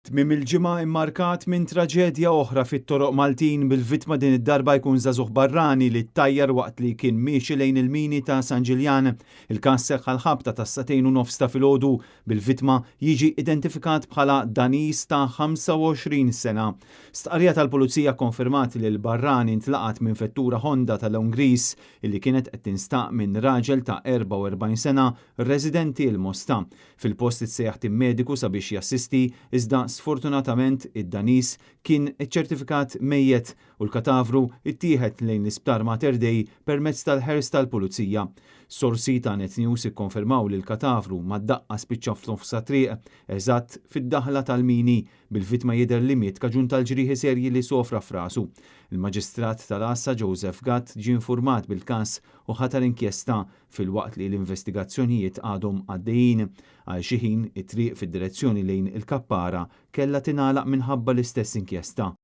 Tmiem il-ġimgħa immarkat minn traġedja oħra fit-toroq Maltin bil-vittma din id-darba jkun żagħżugħ barrani li ttajjar waqt li kien miexi lejn il-mini ta' San Ġiljan. Il-każ seħħ għall-ħabta tas-sagħtejn u nofs ta' filgħodu bil-vittma jiġi identifikat bħala Daniż ta' 25 sena. Stqarrija tal-Pulizija kkonfermat li l-barrani ntlaqat minn vettura Honda ta' lewn griż illi kienet qed tinstaq minn raġel ta' 44 sena residenti l-Mosta. Fil-post issejjaħ tim mediku sabiex jassisti iżda sfortunatament id-Daniż kien iċċertifikat mejjet u l-katavru ttieħed lejn l-Isptar Mater Dei permezz tal-ħers tal-Pulizija. Sorsi ta' Net News ikkonfermaw li l-katavru mad-daqqa spiċċa f'nofs ta' triq, eżatt fid-daħla tal-mini, bil-vittma jidher li miet kaġun tal-ġrieħi serji li sofra f'rasu. Il-Maġistrat tal-Għassa Joseph Gatt ġie infurmat bil-każ u ħatar inkjesta filwaqt li l-investigazzjonijiet għadhom għaddejjin. Għal xi ħin, it-triq fid-direzzjoni lejn il-Kappara kellha tingħalaq minħabba l-istess inkjesta.